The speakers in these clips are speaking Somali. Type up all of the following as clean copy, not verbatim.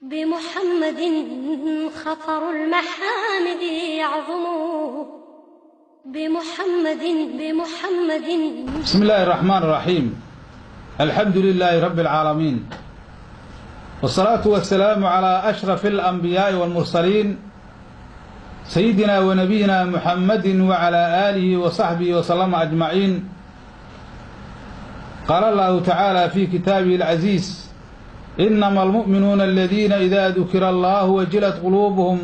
بمحمد خطر المحامد يعظم بمحمد بمحمد. بسم الله الرحمن الرحيم، الحمد لله رب العالمين، والصلاة والسلام على أشرف الأنبياء والمرسلين، سيدنا ونبينا محمد وعلى آله وصحبه وسلم أجمعين. قال الله تعالى في كتابه العزيز: إنما المؤمنون الذين إذا ذكر الله وجلت قلوبهم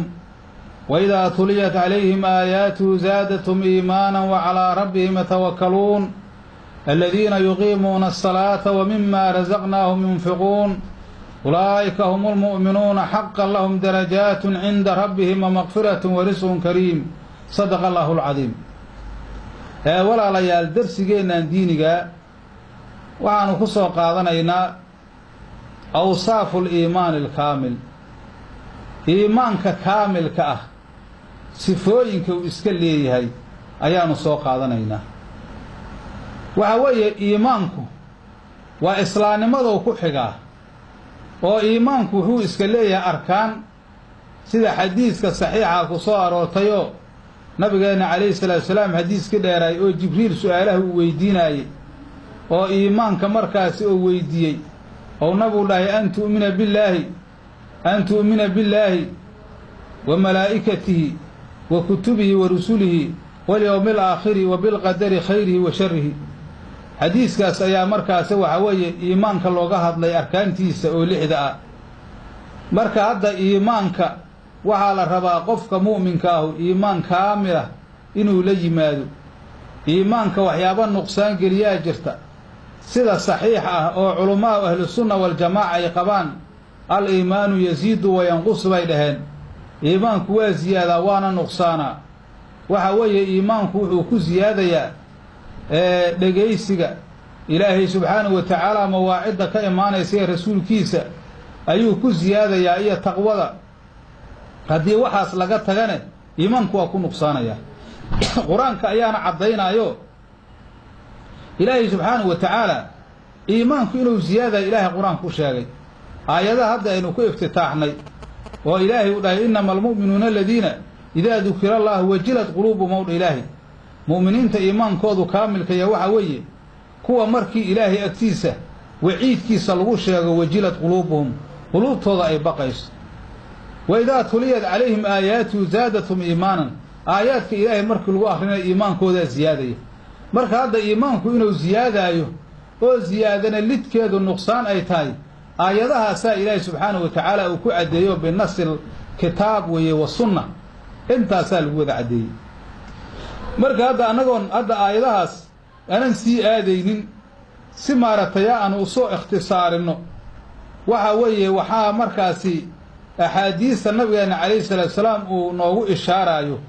وإذا تليت عليهم آياته زادتهم إيمانا وعلى ربهم يتوكلون، الذين يقيمون الصلاة ومما رزقناهم ينفقون، أولئك هم المؤمنون حقا، لهم درجات عند ربهم ومغفرة ورزق كريم. صدق الله العظيم. Walaalayaal, darsigeennan diiniga waxaanu ku soo qaadanaynaa أوصاف الإيمان الكامل, iimaanka kaamilka ah sifooyinka uu iska leeyahay ayaanu soo qaadanaynaa. Waxa weeye, iimaanku waa islaamnimadou ku xigaa, oo iimaanku wuxuu iska leeyahay arkaan, sida xadiiska saxiixa ku soo aroortayoo nabigeenna calayhi salaatu salaam xadiiskii dheeraay oo Jibriil su-aalaha uu weydiinaayey, oo iimaanka markaasi oo weydiiyey, ou nabigu dhahay: أن تؤمن بالله، أن تؤمن بالله وملائكته وكتبه ورسله واليوم الآخر وبالقدر خيره وشره. Xadiiskaas ayaa markaasi waxaa weeye iimaanka looga hadlay arkaantiisa oo lixda ah. Marka hadda iimaanka waxaa la rabaa qofka mu'minka ahu iimaan kaamilah inuu la yimaado. Iimaanka waxyaaba nuqsaan geliyaa jirta. Sida saxiix ah oo culamaau ahlusunna waljamaaca ay qabaan, الإيمان يزيد وينقص bay dhaheen. Iimaanku waa ziyaadaa waana nuqsaanaa. Waxa weeye, iimaanku wuxuu ku siyaadayaa dhegaysiga Ilaahay subxaanahu wa tacaala mawaacidda ka imaanaysa ee rasuulkiisa ayuu ku siyaadayaa, iyo taqwada. Haddii waxaas laga tagane, iimaanku waa ku nuqsaanayaa. Qur-aanka ayaana caddaynaayo. Ilaahay subxaanahu wa tacaala iimaanku inuu siyaadayo Ilaahay qur-aanku sheegay. Aayadaha hadda aynu ku iftitaaxnay oo Ilaahay uu dhahay: إنما المؤمنون الذين إذا ذكر الله وجلت قلوبهم owdha Ilaahay, mu'miniinta iimaankoodu kaamilkaya waxa weeye kuwa markii Ilaahay agtiisa waciidkiisa lagu sheego وجلت قلوبهم, quluubtooda ay baqayso. وإذا تليت عليهم آياته زادتهم إيمانا, aayaadka Ilaahay markii lagu akhrinayo iimaankoodaa ziyaadaya. Marka hadda iimaanku inuu ziyaadaayo oo ziyaadana lidkeedu nuqsaan ay tahay, aayadahaasaa Ilaahay subxaanahu wa tacaala uu ku caddeeyo بنص الكتاب weeye والسنة, intaasaa lagu wada caddeeyey. Marka hadda annagoon hadda aayadahaas aanan sii aadaynin, si maaragtay aanu usoo ikhtisaarinno, waxa weeye waxaa markaasi axaadiista nabigeena calayhi salaatu salaam uu noogu ishaaraayo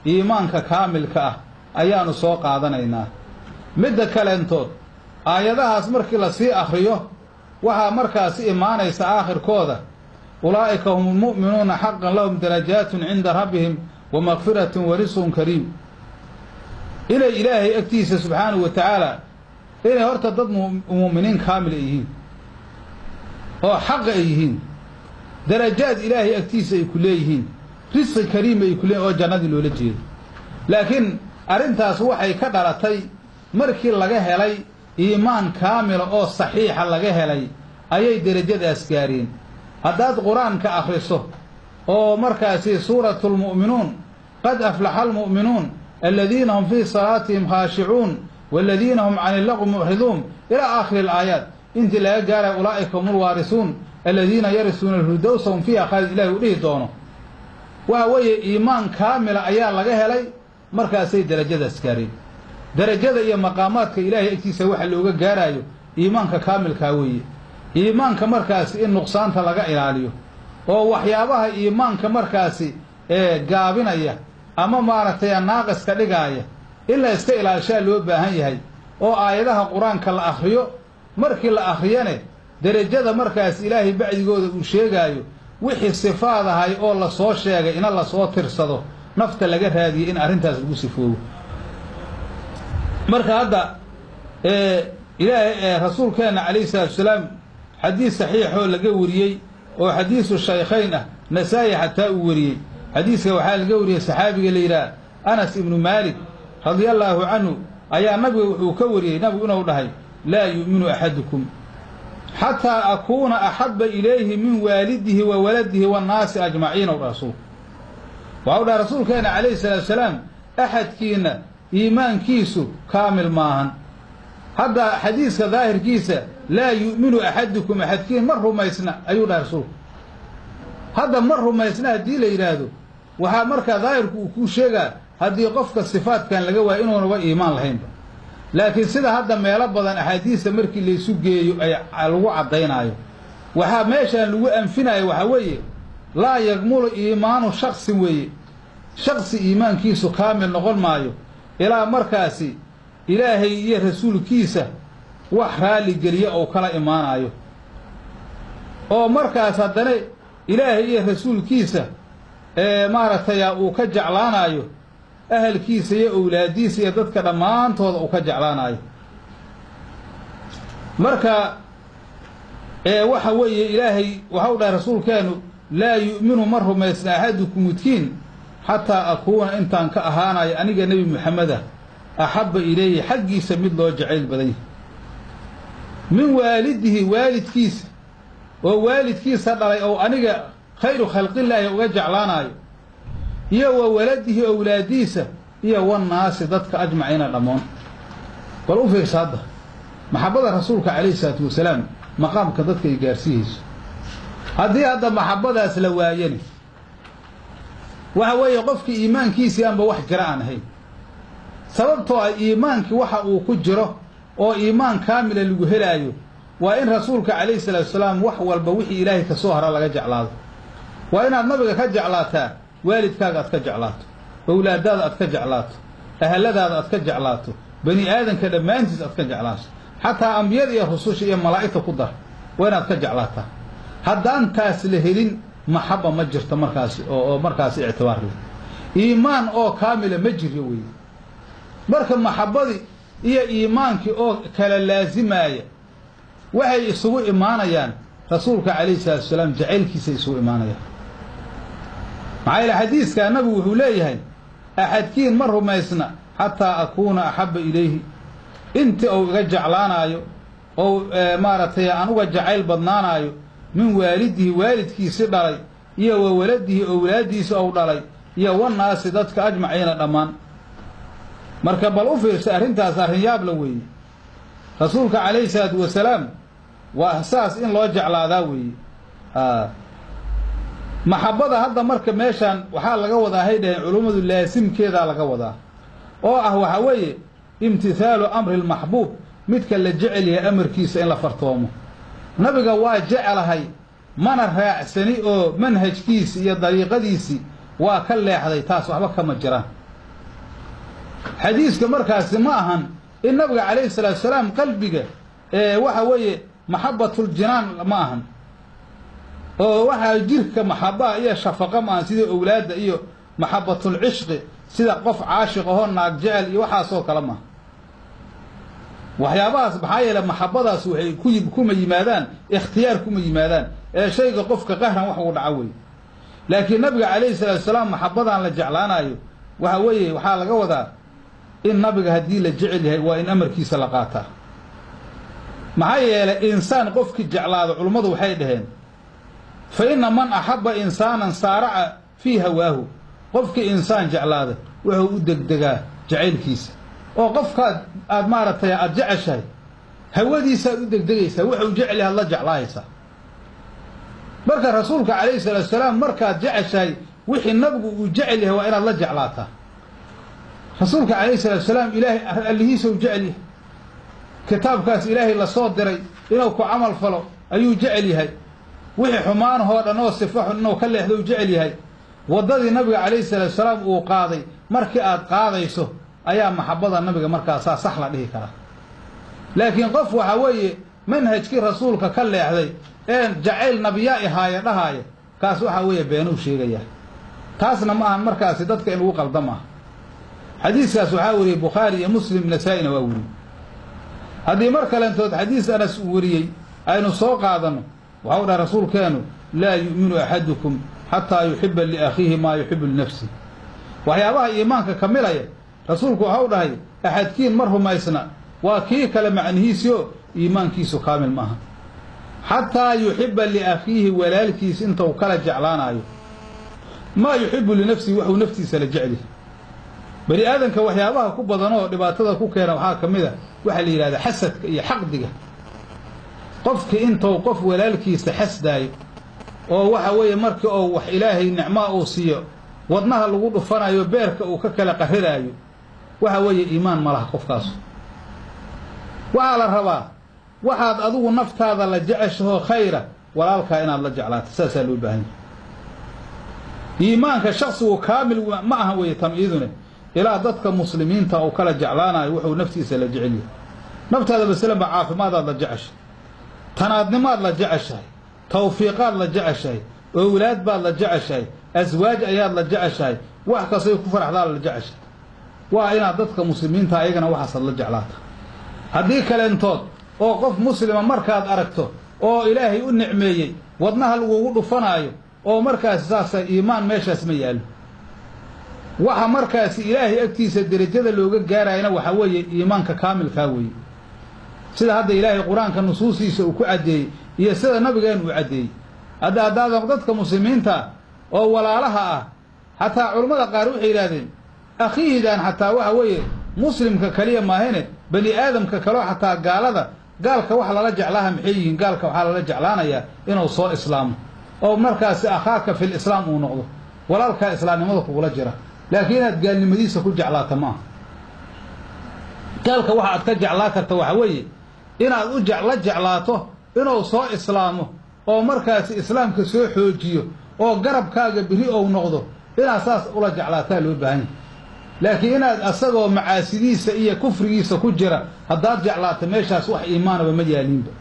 iimaanka kaamilka ah ayaanu soo qaadanaynaa. Midda kaleentood, aayadahaas markii lasii akriyo, waxaa markaasi imaanaysa aakhirkooda: أولئك هم المؤمنون حقا، لهم درجات عند ربهم ومغفرة ورزق كريم. Inay Ilaahay agtiisa subxaanahu wa tacaala inay horta dad mu'miniin kaamil ay yihiin oo xaqa ay yihiin, darajaad Ilaahay agtiisa ay ku leeyihiin, risqi kariim ay ku leeyihin oo jannadii loola jeedo. Laakiin arrintaas waxay ka dhalatay markii laga helay iimaan kaamila oo saxiixa laga helay ayay derajadaas gaareen. Haddaad qur-aanka akhriso oo markaasi suuratu lmu'minuun: قد أفلح المؤمنون الذين هم في صلاتهم خاشعون والذين هم عن اللغو معرضون إلى آخر الآيات, intii laga gaaray أولئك هم الوارثون الذين يرثون الفردوس هم فيها خالدون Ilahi uu dhihi doono, waxa weeye iimaan kaamila ayaa laga helay, markaasay derajadaas gaareen. Derajada iyo maqaamaadka Ilaahay agtiisa waxa looga gaaraayo iimaanka kaamilkaa weeye. Iimaanka markaasi in nuqsaanta laga ilaaliyo oo waxyaabaha iimaanka markaasi ee gaabinaya ama maaragtay naaqiska dhigaaya in la iska ilaashaa loo baahan yahay, oo aayadaha qur-aanka la akhriyo. Markii la akhriyane, derajada markaas Ilaahay bacdigooda uu sheegaayo wixii sifaad ahay oo lasoo sheegay ina lasoo tirsado, nafta laga raadiyey in arrintaas lagu sifoobo. Marka hadda Ilaahay, rasuulkeenna calayhi salaatu wasalaam xadiis saxiixoo laga wariyey oo xadiisu shaykhayn ah, Nasaa'i xataa uu wariyey. Xadiiska waxaa laga wariyey saxaabiga la yidhaah Anas ibnu Maalik radia allaahu canhu, ayaa nabiga wuxuu ka wariyey nabigu inuu dhahay: laa yu'minu axadukum xataa akuuna axabba ilayhi min waalidihi wa waladihi waannaasi ajmaciin. Ow dhaha rasuulku, waxau dhahay rasuulkeena calayhi salaatu wasalaam: axadkiina iimaankiisu kaamil maahan. Hadda xadiiska daahirkiisa laa yu'minu axadukum, axadkiin ma rumaysna ayuu dhahay rasuulku. Hadda ma rumaysna haddii la yidhaahdo, waxaa markaa daahirku uu kuu sheegaa haddii qofka sifaadkan laga waayo inuunaba iimaan lahaynba. Laakiin sida hadda meelo badan axaadiista markii laysu geeyo ay lagu caddaynaayo, waxaa meeshaan lagu anfinaayo waxaa weeye laa yagmulu iimaanu shaksin weeye. Shaksi iimaankiisu kaamil noqon maayo ilaa markaasi Ilaahay iyo rasuulkiisa wax raalligeliya ou kala imaanaayo, oo markaas haddana Ilaahay iyo rasuulkiisa maaragtay uu ka jeclaanaayo ahalkiisa iyo owlaadiisa iyo dadka dhammaantooda uu ka jeclaanaayo. Marka waxa weeye Ilaahay waxau dhahay rasuulkeenu: laa yu'minu, ma rumaysna axadukum midkiin xataa akuuna, intaan ka ahaanayo aniga Nebi Muxamed ah, axabba ilayhi, xaggiisa mid loo jacayl badan yahay, min waalidihi, waalidkiisa oo waalidkiisa dhalay oo aniga khayru khalqillaahi uga jeclaanaayo, iyo wa waladihi, owlaadiisa, iyo wannaasi, dadka ajmaciina dhammoon. Bal u fiirsa hadda maxabbada rasuulka calayhi isalaatu wasalaam maqaamka dadka ay gaarsiihayso. Haddii hadda maxabbadaas la waayani, waxa weeye qofkii iimaankiisii aanba wax jira aan ahayn, sababtoo ah iimaankii waxa uu ku jiro oo iimaan kaamila lagu helaayo waa in rasuulka calayhi salaatu wasalaam wax walba wixii Ilaahay ka soo hara laga jeclaado. Waa inaad nabiga ka jeclaataa waalidkaaga aad ka jeclaato, owlaadaada aad ka jeclaato, ahaladaada aad ka jeclaato, bani aadanka dhammaantiis aad ka jeclaato, xataa ambiyada iyo rususha iyo malaa'igta ku dar, waa inaad ka jeclaataa. Haddaan taas la helin, maxaba ma jirto markaasi oo markaasi ictibaar leh, iimaan oo kaamila ma jiro weeye. Marka maxabadii iyo iimaankii oo kala laasimaaya waxay isugu imaanayaan rasuulka calayhi salaatu wasalaam jacaylkiisay isugu imaanayaan. Maxaa yeele xadiiskaa nabigu wuxuu leeyahay: axadkiin ma rumaysna xataa akuuna axabba ilayhi, intii uu iga jeclaanaayo ou maaragtay aan uga jacayl badnaanaayo, min waalidihi, waalidkiisi dhalay, iyo wa waladihi, owlaadiisa ou dhalay, iyo wannaasi, dadka ajmaciina dhammaan. Marka bal u fiirsa arrintaas, arrin yaabla weeye. Rasuulka calayhi salaatu wasalaam waa saas in loo jeclaadaa weeye maxabbada. Hadda marka meeshaan waxaa laga wadaa, hay dhaheen culummadu, laasimkeedaa laga wadaa oo ah waxaa weeye imtithaalu amri lmaxbuub, midka la jecel yahay amarkiisa in la fartoomo. Nabiga waa jeclahay, mana raacsani oo manhajkiisi iyo dariiqadiisii waa ka leexday, taas waxba kama jiraan. Xadiiska markaasi ma ahan in nabiga calayhi salaatu salaam qalbiga waxa weeye maxabatuljinaan ma ahan, oo waxaa jirka maxabaa iyo shafaqa ma ahan sida owlaadda iyo maxabatulcishqi, sida qof caashiq ahoo naag jecel iyo waxaasoo kale maaha waxyaabahaas. Maxaa yeele maxabadaas waxay kuma yimaadaan ikhtiyaar, kuma yimaadaan ee shayga qofka qahran wax ugu dhaco wey. Laakiin nabiga calayhi salaatu salaam maxabadan la jeclaanayo waxa weeye waxaa laga wadaa in nabiga haddii la jecel yahay waa in amarkiisa la qaataa. Maxaa yeelay insaan qofkii jeclaado, culummadu waxay dhaheen: fa inna man axabba insaanan saaraca fii hawaahu. Qofkii insaan jeclaada wuxuu u degdegaa jacaylkiisa, oo qofkaad aad maaragtay aada jeceshahay hawadiisaad u degdegaysaa, wuxuu jecel yahay aad la jeclaahaysaa. Marka rasuulka calayhi salaatu salaam markaad jeceshahay, wixii nabigu uu jecel yahay waa inaad la jeclaataa. Rasuulka calayhi salaatu salaam Ilaahay allihiisa uu jecel yahay, kitaabkaas Ilaahay lasoo diray inuu ku camal falo ayuu jecel yahay, wixii xumaanahoo dhan oo sifa xun inuu ka leexdo uu jecel yahay. Waddadii nabiga calayhi salaatu salaam uu qaaday markii aad qaadayso ayaa maxabada nabiga markaasaa sax la dhihi karaa. Laakiin qof waxaa weeye manhajkii rasuulka ka leexday ee jacayl nabiyaa ihaaya dhahaaya, kaas waxaa weeye beenuu sheegayaa. Taasna ma ahan markaasi dadka in lagu qalda maaha. Xadiiskaas waxaa wariyey Bukhaari iyo Muslim, Nasaa-ina waa weriyey. Haddii mar kalentood xadiis Anas uu wariyey aynu soo qaadanno, waxau dhahay rasuulkeenu: Laa yu'minu axadukum xataa yuxiba liakhiihi maa yuxibu linafsihi. Waxyaabaha iimaanka kamilaya rasuulku waxau dhahay axadkiin ma rumaysna, waa kii kale macnihiisio iimaankiisu kaamil maaha, xataa yuxiba liakhiihi walaalkiis intuu kala jeclaanaayo maa yuxibu linafsihi, waxuu naftiisa la jecli. Bani aadanka waxyaabaha ku badanoo dhibaatada ku keena waxaa ka mid a waxaa la yidhahdaa xasadka iyo xaqdiga. Qofki intuu qof walaalkiisa xasdaayo oo waxa weeye markii oo wax ilaahay nicmaa uu siiyo wadnaha lagu dhufanayo, beerka uu ka kala qariraayo, waxa weeye iimaan ma laha qofkaasu. Waxaa la rabaa waxaad adigu naftaada la jeceshahoo khayra walaalkaa inaad la jeclaato, saasaa loo baahan yahay. Iimaanka shaksigu kaamil ma aha weeye tamciidune ilaa dadka muslimiinta uu kala jeclaanayo wuxuu naftiisa la jecel yahay. Naftaada masalan ba caafimaadaad la jeceshahay, tanaadnimaad la jeceshahay, tawfiiqaad la jeceshahay, owlaad baad la jeceshahay, aswaaj ayaad la jeceshahay, wax kastay ku faraxdaa la jeceshahay. Waa inaad dadka muslimiinta ayagana waxaasaad la jeclaata. Haddii kaleentood oo qof muslima markaad aragto oo ilaahay u nicmeeyey wadnaha lagugu dhufanaayo oo markaasi saasa iimaan meeshaas ma yaallo. Waxa markaasi ilaahay agtiisa derajada looga gaarayana waxaa weeye iimaanka kaamilkaa weeye, sida hadda ilaahay qur-aanka nusuustiisa uu ku caddeeyey iyo sida nabigeen uu caddeeyey. Hadda haddaadan dadka muslimiinta oo walaalaha ah, xataa culammada qaar waxay yidhahdeen akhiihidan xataa waxa weeye muslimka kaliya maahane bani aadamka kaleo xataa gaalada, gaalka wax lala jeclaaha maxay yihiin? Gaalka waxaa lala jeclaanayaa inuu soo islaamo oo markaasi akhaaka fil islaam uu noqdo, walaalkaa islaamnimada kugula jira. Laakiin inaad gaalnimadiisa ku jeclaata ma aha. Gaalka waxa aad ka jeclaa karta waxa weeye inaad u la jeclaato inuu soo islaamo oo markaasi islaamka soo xoojiyo oo garabkaaga beri ou noqdo, inaad saas ula jeclaataa loo baahan yahay. Laakiin inaad asagoo macaasidiisa iyo kufrigiisa ku jira haddaad jeclaato meeshaas wax iimaanaba ma yaaliinba.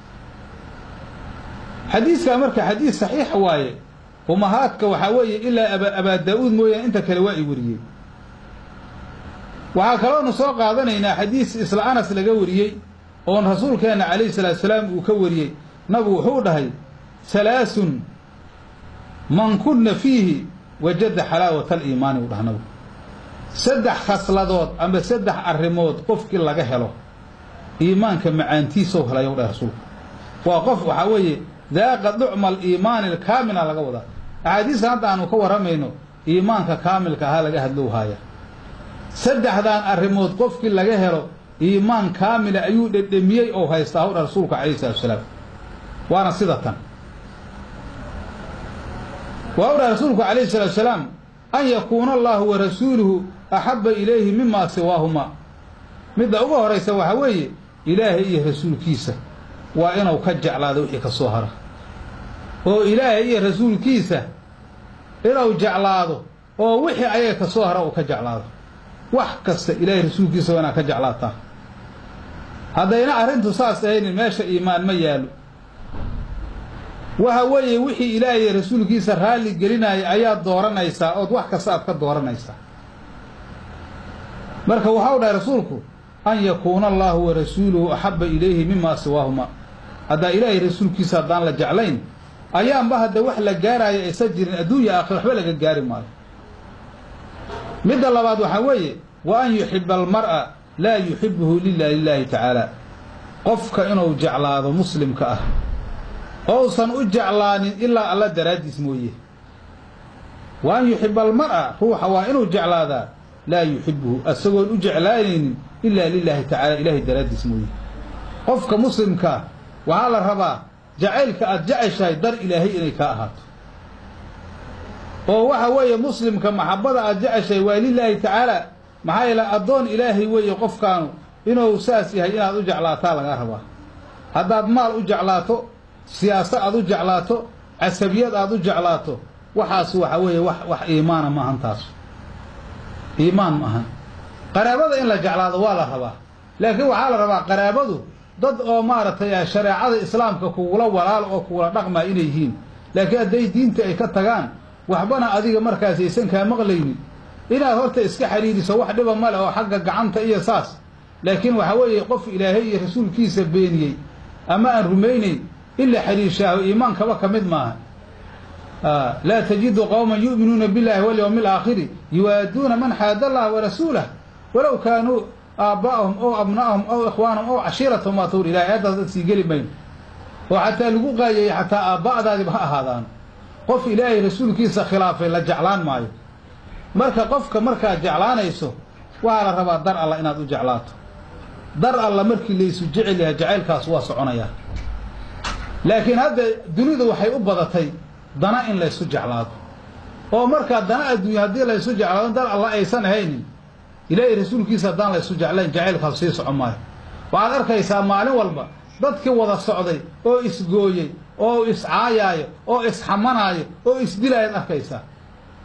Xadiiskaa marka xadiis saxiixa waaye. Umahaadka waxaa weeye ilaa Abaa Daa-uud mooyaane inta kale waa ay wariyey. Waxaa kaloonu soo qaadanaynaa xadiis isla Anas laga wariyey oon rasuulkeenna calayhi salaatu salaam uu ka wariyey. Nabigu wuxuu dhahay halaasun man kunna fiihi wajada xalaawata aliimaani, uu dhaha nabigu. Saddex khasladood ama saddex arrimood qofkii laga helo iimaanka macaantiisou helayow dhahay rasuulku. Waa qof waxaa weeye daaqa ducma aliimaani alkaamila laga wadaa. Axaadiistan hadda aanu ka warramayno iimaanka kaamilka ahaa laga hadlow haaya. Saddexdaan arrimood qofkii laga helo iimaan kaamila ayuu dhedhemiyey oo haystaa howdha rasuulka calayhi salatu wasalaam. Waana sida tan waa u dhahay rasuulku calayhi salatu wasalaam an yakuuna allaahu wa rasuuluhu axabba ilayhi mimaa siwaahuma. Midda uga horaysa waxaa weeye ilaahay iyo rasuulkiisa waa inuu ka jeclaado wixii ka soo hara, oo ilaahay iyo rasuulkiisa inuu jeclaado oo wixii ayaga ka soo hara uu ka jeclaado. Wax kasta ilaahay rasuulkiisa waa inaad ka jeclaataa. Haddayna arrintu saas ahaynin meesha iimaan ma yaalo. Waxa weeye wixii ilaahay rasuulkiisa raalli gelinaya ayaad dooranaysaa ood wax kasta aad ka dooranaysaa. Marka waxau dhahay rasuulku an yakuuna allaahu wa rasuuluhu axabba ilayhi mimaa siwaahuma. Haddaa ilaahay rasuulkiisa haddaan la jeclayn ayaanba hadda wax la gaaraayo aysan jirin adduunya aakhira waxba laga gaari maayo. Midda labaad waxaa weeye wa an yuxiba almar'a laa yuxibuhu lila lilaahi tacaala. Qofka inuu jeclaado muslimka ah ousan u jeclaanin ilaa alla daraaddiis mooye. Wa an yuxiba almar'a ruuxa waa inuu jeclaadaa laa yuxibuhu asagoon u jeclaanaynin ilaa lilaahi tacaala ilaahay daraaddiis mooye. Qofka muslimkaa waxaa la rabaa jacaylka aad jeceshahay dar ilaahay inay kaa ahaato, oo waxa weeye muslimka maxabbada aad jeceshahay waa lilaahi tacaala. Maxaa yeele addoon ilaahay weeye qofkaanu inuu saas yahay inaad u jeclaataa lagaa rabaa. Haddaad maal u jeclaato, siyaaso aad u jeclaato, casabiyad aad u jeclaato, waxaas waxa weeye wax iimaana maahan, taas iimaan ma ahan. Qaraabada in la jeclaado waa la rabaa, laakiin waxaa la rabaa qaraabadu dad oo maaragtay shareecada islaamka kugula walaalo oo kugula dhaqmaa inay yihiin. Laakiin hadday diinta ay ka tagaan waxbana adiga markaas aysan kaa maqlaynin, inaad horta iska xiriiriso wax dhiba male oo xagga gacanta iyo saas. Laakiin waxaa weeye qof ilaahay iyo rasuulkiisa beeniyey ama aan rumaynayn in la xiriirshaaho iimaankaba ka mid maaha. Laa tajidu qowman yu'minuuna biاllahi walyowmi alaakhiri yuwaaduuna man xaada allaha warasuulah walow kaanuu aaba'ahum ow abna'ahum ow ikhwaanahum ow cashiiratahum. Waa tawr ilahay aayaddaas dad sii geli mayno oo xataa lagu qaayayay, xataa aabba'daadiba ha ahaadaan. Qof Ilaahay rasuulkiisa khilaafay la jeclaan maayo. Marka qofka markaad jeclaanayso, waxaa la rabaa dar alla inaad u jeclaato. Dar alla markii laysu jecel yahay, jacaylkaas waa soconayaa. Laakiin hadda dunidu waxay u badatay dana in laysu jeclaado, oo markaa dana adduunya haddii laysu jeclaado, dar alla aysan ahaynin, Ilaahay rasuulkiisa haddaan laysu jeclayn, jacaylkaas sii socon maayo. Waxaad arkaysaa maalin walba dadkii wada socday oo isgooyey oo iscaayaayo oo isxamanaayo oo isdilaayaad arkaysaa.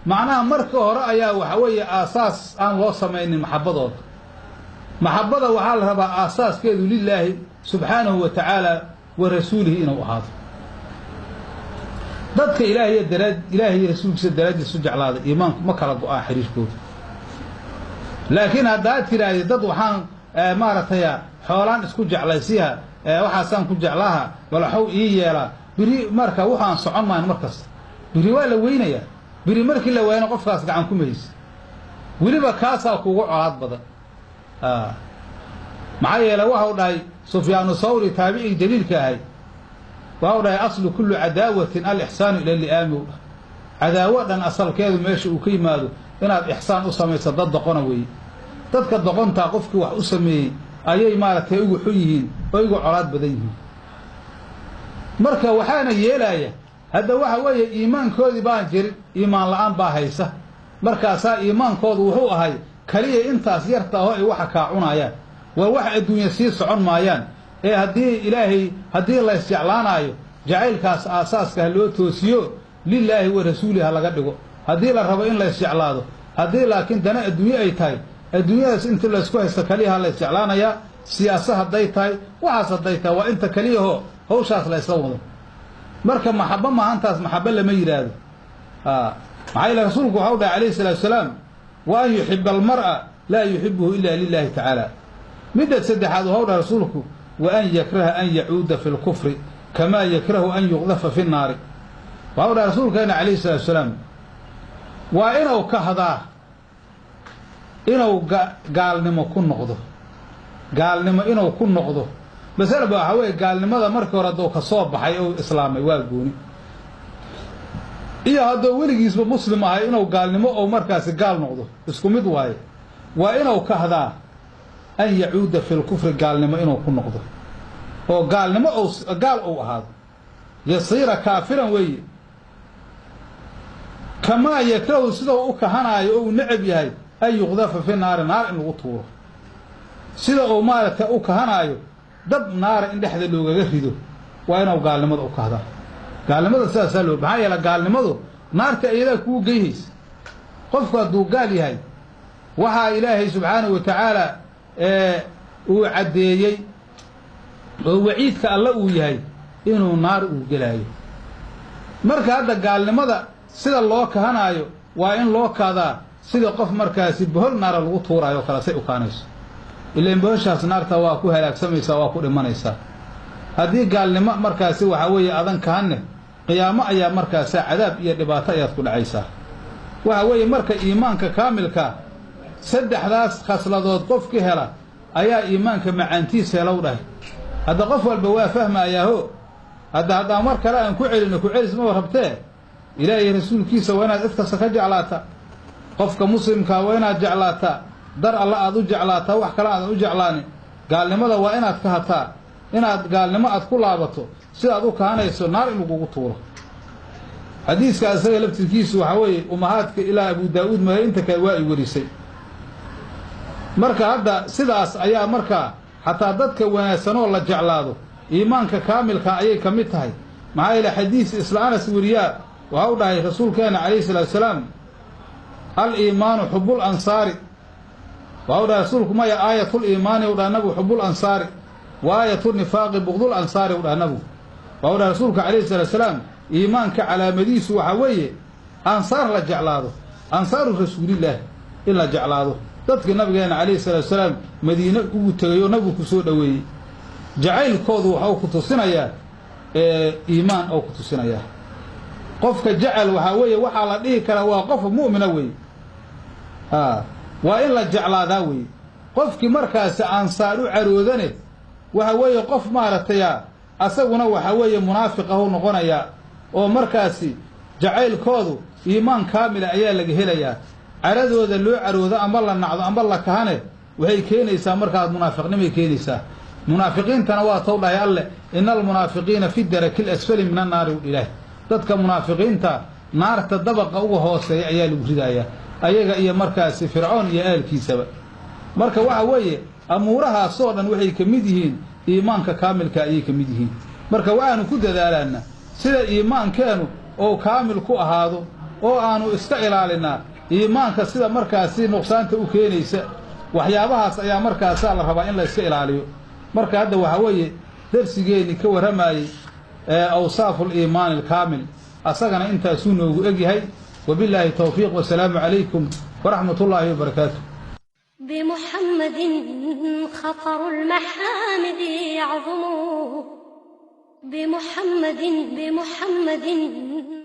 Macnaha marka hore ayaa waxa weeye aasaas aan loo samaynin maxabadooda. Maxabada waxaa la rabaa aasaaskeedu lilaahi subxaanahu wa tacaala wa rasuulihi inuu ahaado. Dadka Ilaahiy daraad, Ilaahay iyo rasuulkiisa daraaddiis u jeclaaday, iimaanku ma kala go-aan xiriirkooda. Laakiin haddaad tidhaahdi dad waxaan maaragtay xoolaan isku jeclaysiha, waxaasaan ku jeclaaha, walaxow ii yeelaa biri, marka waxaan socon maayn. Mar kasta biri waa la weynayaa. Biri markii la waayana, qofkaas gacan kuma haysa, weliba kaasaa kugu colaad badan. Maxaa yeele, waxau dhahay Sufyaanu Thawri, taabicii jaliilka ahay, waxau dhahay: "Aslu kullu cadaawatin alixsaanu ila li'aami." U dhahay cadaawo dhan asalkeedu meesha uu ka yimaado inaad ixsaan u samayso dad doqona weeye. Dadka doqontaa qofkii wax u sameeyey ayay maaragtay ugu xun yihiin oo igu colaad badan yihiin. Marka waxaana yeelaya hadda waxa weeye iimaankoodii baan jirin, iimaan la-aan baa haysa. Markaasaa iimaankoodu wuxuu ahay kaliya intaas yarta aho ay waxa kaa cunayaan. War wax adduunya sii socon maayaan. Ee haddii Ilaahay, haddii laysjeclaanaayo, jacaylkaas aasaaska ha loo toosiyo, lilaahi wa rasuuli ha laga dhigo haddii la rabo in laysjeclaado. Haddii laakiin dana adduunye ay tahay, adduunyadaas inta laysku haysto kaliya ha laysjeclaanayaa. Siyaasa hadday tahay, waxaas hadday tahay, waa inta keliyahoo hawshaas laysla wado. Marka maxabo mahantaas maxabo lama yidhaahdo. Maxaa yeele, rasuulku waxau dhahay calayhi salaatu salaam: "Wa an yuxiba almar'a laa yuxibuhu ila lilahi tacaala." Midda saddexaad waxau dhahay rasuulku: "Wa an yakraha an yacuuda fi lkufri kamaa yakrahu an yuqdafa fi nnaari." Waxau dhahay rasuulkeena calayhi salaatu salaam, waa inuu kahdaa inuu gaalnimo ku noqdo, gaalnimo inuu ku noqdo. Masalaba waxaa weeye, gaalnimada markii hore hadduu ka soo baxay ou islaamay waa gooni, iyo hadduu weligiisba muslim ahay inuu gaalnimo ou markaasi gaal noqdo isku mid waaye. Waa inuu kahdaa an yacuuda fi lkufri, gaalnimo inuu ku noqdo oo gaalnimo ou gaal uu ahaado, yasiira kaafiran weeye, kamaa yakrahu, sidau u kahanaayo oo uu necab yahay, an yuqdafa fi naari, naar in lagu tuuro, sida uu maaragtay u kahanaayo dab naara in dhexda loogaga rido. Waa inuu gaalnimada u kahdaa. Gaalnimada sidaasaa loo, maxaa yeele gaalnimadu naarta iyadaa kuu geyhaysa. Qofku hadduu gaal yahay, waxaa Ilaahay subxaanahu wa tacaala uu caddeeyey oo waciidka Alle uu yahay inuu naar uu gelaayo. Marka hadda gaalnimada sida loo kahanaayo waa in loo kahdaa sida qof markaasi bohol naara lagu tuuraayo o kale say u kaanayso. Ilaan bohoshaas naarta waa ku halaagsamaysaa, waa ku dhimanaysaa. Haddii gaalnimo markaasi waxaa weeye adan kahanne, qiyaamo ayaa markaasa cadaab iyo dhibaato ayaad ku dhacaysaa. Waxa weeye marka iimaanka kaamilka saddexdaas khasladood qofki hela ayaa iimaanka macaantiis helow dhahay. Hadda qof walba waa fahmayaaho. Hadda haddaan mar kale aan ku celino, ku celis maba rabtee. Ilaahay rasuulkiisa waa inaad cid kasta ka jeclaataa. Qofka muslimkaa waa inaad jeclaataa, dar Alla aad u jeclaataa, wax kale aadan u jeclaanin. Gaalnimada waa inaad kahataa inaad gaalnimo aad ku laabato sidaad u kahanayso naar in lagugu tuuro. Xadiiska isaga laftirkiisu waxaa weeye umahaadka ilaa Abu Daa-uud mahe, inta kale waa ay werisay. Marka hadda sidaas ayaa markaa xataa dadka wanaagsanoo la jeclaado iimaanka kaamilka ayay ka mid tahay. Maxaa yeele, xadiis isla Anas weriyaa waxa u dhahay rasuulkeena calayhi salaatu salaam: "Al iimaanu xubul ansaari." Waxa u dhahay rasuulku, maya, "Aayatul iimaani," u dhaha nabigu, "xubul ansaari, wa aayatu nifaaqi bugdul ansaari," u dhaha nabigu. Waxa u dhahay rasuulka calayhi salaatu salaam, iimaanka calaamadiisu waxaa weeye ansaar la jeclaado, ansaaru rasuulillaah in la jeclaado, dadkii nabigeena calayhi salaatu salaam Madiine ugu tegay oo nabigu ku soo dhoweeyey. Jacaylkoodu waxau ku tusinayaa iimaan oo ku tusinayaa. Qofka jecel waxaa weeye, waxaa la dhihi karaa waa qof mu'mina weeye. Waa in la jeclaadaa weeye. Qofkii markaasi ansaar u caroodane, waxa weeye qof maaragtay asaguna waxa weeye munaafiq ahu noqonayaa, oo markaasi jacaylkoodu iimaan kaamila ayaa laga helayaa. Caradooda loo caroodo ama la nacdo ama la kahane, waxay keenaysaa markaas munaafiqnimay keenaysaa. Munaafiqiintana waa tow dhahay Alleh: "Ina almunaafiqiina fi daraki lasfali min annaari." Ilaah, dadka munaafiqiinta naarta dabaqa uga hooseeya ayaa lagu ridayaa, ayaga iyo markaasi Fircoon iyo aalkiisaba. Marka waxa weeye, amuurahaasoo dhan waxay ka mid yihiin iimaanka kaamilka ayay ka mid yihiin. Marka waxaanu ku dadaalaanaa sida iimaankeenu oo kaamil ku ahaado, oo aanu iska ilaalinaa iimaanka sida markaasi nuqsaanta u keenaysa. Waxyaabahaas ayaa markaasaa la rabaa in la iska ilaaliyo. Marka hadda waxaa weeye, darsigeenni ka warramayey awsaafu liimaani alkaamil asagana intaasuu noogu egyahay. Wabillaahi towfiiq, wasalaamu calaykum waraxmat ullaahi wabarakaatu. بمحمد خطر المحامد يعظم، بمحمد، بمحمد.